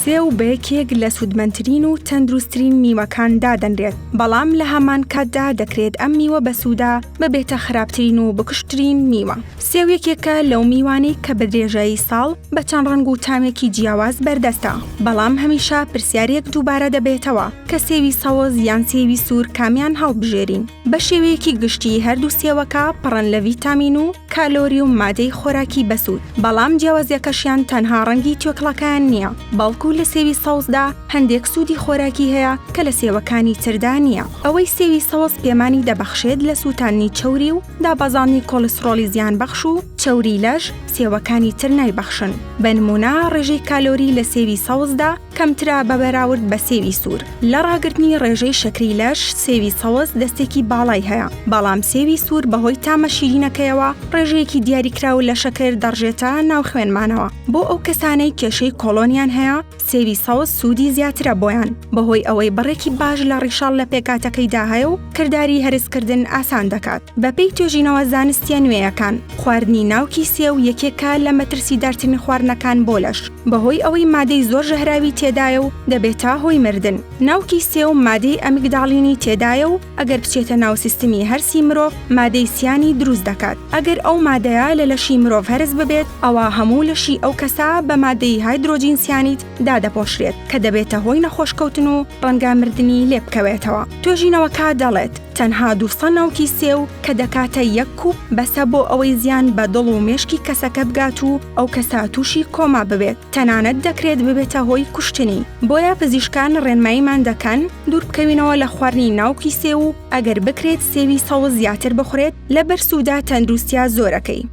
سێو بە یەکێک لە سوودمەندترین و تەندروستترین میوەکان دادەنرێت، بەڵام لە هەمان کاتدا دەکرێت ئەم میوە بەسوودە ببێتە خراپترین و بکوژترین میوە. سێو یەکێکە لەو میوانەی کە بە درێژایی ساڵ بە چەند ڕەنگ و تامێکی جیاواز بەردەستە، بەڵام هەمیشە پرسیارێک دووبارە دەبێتەوە کە سێوی سەوز یان سێوی سوور کامیان هەڵبژێرین؟ بە شێوەیەکی گشتی هەردوو سێوەکە پڕن لە ڤیتامین و کالۆری و مادەی خۆراکی بەسوود، بەڵام جیاوازیەکەشیان تەنها ڕەنگی توێکڵەکەیان نییە، بەڵکو لە سێوی سەوزدا هەندێک سوودی خۆراکی هەیە کە لە سێوەکانی تردا نییە. ئەوەی سێوی سەوز پێمانی دەبەخشێت لە سووتاندنی چەوری و دابەزاندنی کۆڵیسترۆڵی زیانبەخش و چەوری لەش، سێوەکانی تر نایبەخشن. بە نموونە ڕێژەی کالۆری لە سێوی سەوزدا کەمترە بە بەراورد بە سێوی سوور. لە ڕاگرتنی ڕێژەی شەکری لەش، سێوی سەوز دەستێکی باڵای هەیە، بەڵام سێوی سوور بەهۆی تامە شیرینەکەیەوە ڕێژەیەکی دیاریکراو لە شەکر دەڕژێتە ناو خوێنمانەوە. بۆ ئەو کەسانەی کێشەی کۆڵۆنیان هەیە، سێوی سەوز سوودی زیاترە بۆیان، بەهۆی ئەوەی بڕێکی باش لە ڕیشاڵ لە پێکهاتەکەیدا هەیە و کرداری هەرسکردن ئاسان دەکات. بەپێی توێژینەوە زانستییە نوێیەکان، خواردنی ناوکی سێو یەکێکە لە مەترسیدارترین خواردنەکان بۆ لەش، بەهۆی ئەوەی مادەی زۆر ژەهراوی تێدایە و دەبێتە هۆی مردن. ناوکی سێو مادەی ئەمیگداڵینی تێدایە و ئەگەر بچێتە ناو سیستمی هەرسی مرۆڤ مادەی سیانی دروست دەکات. ئەگەر ئەو مادەیە لە لەشی مرۆڤ هەرس ببێت ئەوا هەموو لەشی ئەو کەسە بە مادەی هایدرۆجین سیانید دادەپۆشرێت کە دەبێتە هۆی نەخۆشکەوتن و ڕەنگە مردنی لێبکەوێتەوە. توێژینەوەکە دەڵێت، تەنها 200 ناوکی سێو کە دەکاتە یەک کوپ بەسە بۆ ئەوەی زیان بە دڵ و مێشکی کەسەکە بگات و ئەو کەسە تووشی کۆما ببێت، تەنانەت دەکرێت ببێتە هۆی کوشتنی. بۆیە پزیشکان ڕێنماییمان دەکەن دووربکەوینەوە لە خواردنی ناوکی سێو و ئەگەر بکرێت سێوی سەوز زیاتر بخورێت لەبەر سوودە تەندروستییە زۆرەکەی.